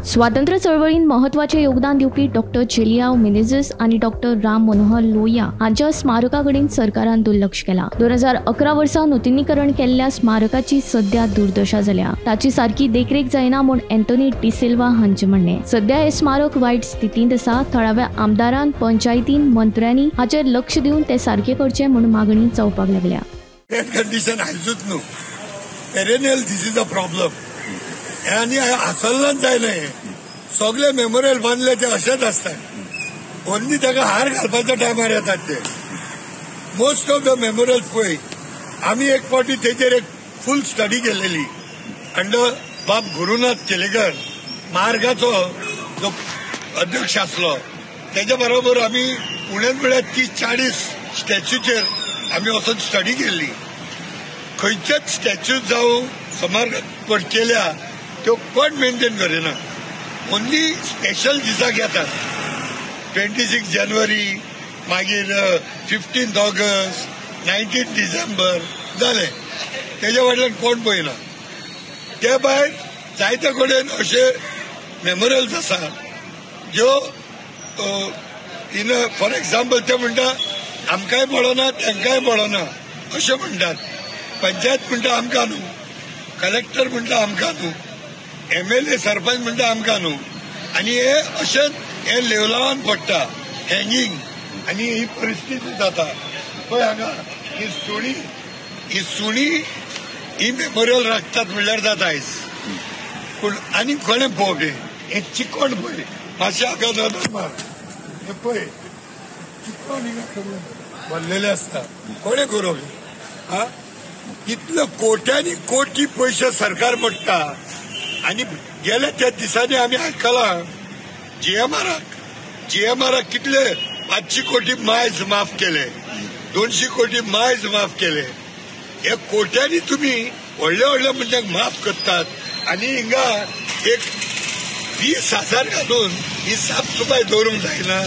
स्वातंत्र्य चळवळीन महत्वाचे योगदान दिवपी डॉक्टर जेलियांव मिनेझिस आनी डॉक्टर राम मनोहर लोहिया हांच्या स्मारका कडेन सरकारान दुर्लक्ष केला. 2011 वर्सा नुतनीकरण केल्ल्या स्मारकाची सध्या दुर्दशा जाल्या. ताची सारकी देखरेख जायना म्हूण एंथोनी डिसिल्वा हांचे म्हणणें. सध्या हे स्मारक वायट स्थितींत आसा. थळाव्या आमदारान, पंचायतीन, मंत्र्यांनी हाचेर लक्ष दिवन ते सारके करचे म्हूण मागणी जावपाक लागल्या. कंडिशन आयजूच न्हू, perennial this is a problem. आनी आसल्लाच जायना. हे सगळे मेमोरियल बांदले ते अशेच आसतात. ओन्ली ताका हार घालपाच्या टायमार येतात ते. मोस्ट ऑफ the memorial पळय, आमी एक फावटी तेजेर एक फूल स्टडी केलेली अंडर बाब गुरुनाथ केलेकर, मार्गाचो जो अध्यक्ष आसलो, तेच्या बरोबर आमी उणेच म्हळ्यार 30-40 स्टॅच्यूचेर आमी वचून स्टडी केल्ली. खंयच्याच स्टॅच्यू जावं समर केल्या त्यो कोण मेंटेन करिना. ओन्ली स्पेशल दिसाक येतात, 26 जानेवारी, मागीर 15 ऑगस्ट, 19 डिसेंबर जालें. तेज्या फाटल्यान कोण पळयना. ते भायर जायते कडेन अशे मेमोरियल्स आसा ज्यो इन फॉर एग्जाम्पल ते म्हणटा आमकांय पडना तांकांय पडना अशें म्हणटात. पंचायत म्हणटा आमकां न्हू, कलेक्टर म्हणटा आमकां न्हू, एमएलए सरपंच म्हणटा आमकां न्हू. आनी हे अशेंच हे लेवलावान पडटा हँगींग, आनी ही परिस्थिती जाता. पळय हांगा ही सुणी, ही सुणी ही मेमोरियल राखतात म्हणल्यार जाता आयज. पूण आनी कोणें पळोवप हें चिकोण पळय, मातशें हांगा नदर मार, हें पळय चिकोण हिंगा सगळें भरलेलें आसता. कोणें करप हा? इतले कोट्यांनी कोटी पयशे सरकार मोडटा. आनी गेल्या त्या दिसांनी आमी आयकलां जीएमआराक कितले 500 कोटी मायज माफ केले, 200 कोटी मायज माफ केले. हे कोट्यांनी तुमी व्हडले व्हडले मनशांक माफ करतात आनी हिंगा एक 20,000 घालून ही साफसफाय दवरूंक जायना.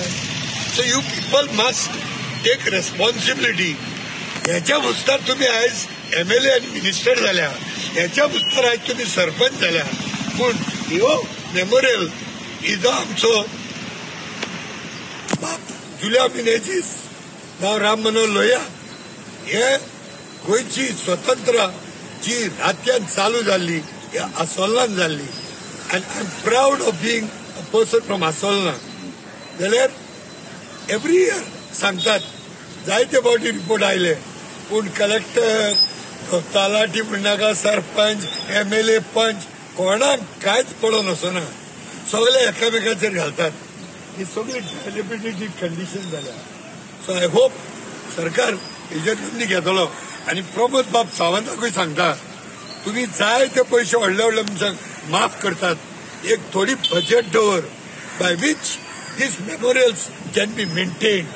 So you people must take responsibility. ह्याच्या मुस्तार तुमी आयज एमएलए आनी मिनिस्टर जाल्या, ह्याच्या मुस्तार आयज तुमी सरपंच जाल्या. पूण ह्यो मेमोरियल ही जो आमचो बाप जुलिया मिनेझीस जावं राम मनोहर लोहिया, हे गोंयची स्वतंत्र जी रातयान चालू जाल्ली ही आसोल्लान जाल्ली. आनी I am proud of being a person from Assolna. जाल्यार एवरी इयर सांगतात, जायते फावटी रिपोर्ट आयले, पूण कलेक्टर, तलाठी म्हणनाका, सरपंच, एमएलए, पंच कोणाक कांयच पडोन वचना. सगळे एकामेकाचेर घालतात. ही सगळी डायलेबिलिटी कंडिशन जाल्या. सो I hope सरकार हेजेर नोंदी घेतलो. आनी प्रमोद बाब सावंताकूय सांगता, तुमी जाय ते पयशे व्हडले व्हडले मनशांक माफ करतात, एक थोडी बजेट दवर by which these memorials can be maintained.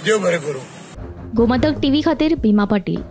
देव बरें करूं. गोमंतक टीव्ही खातीर भीमा पाटील.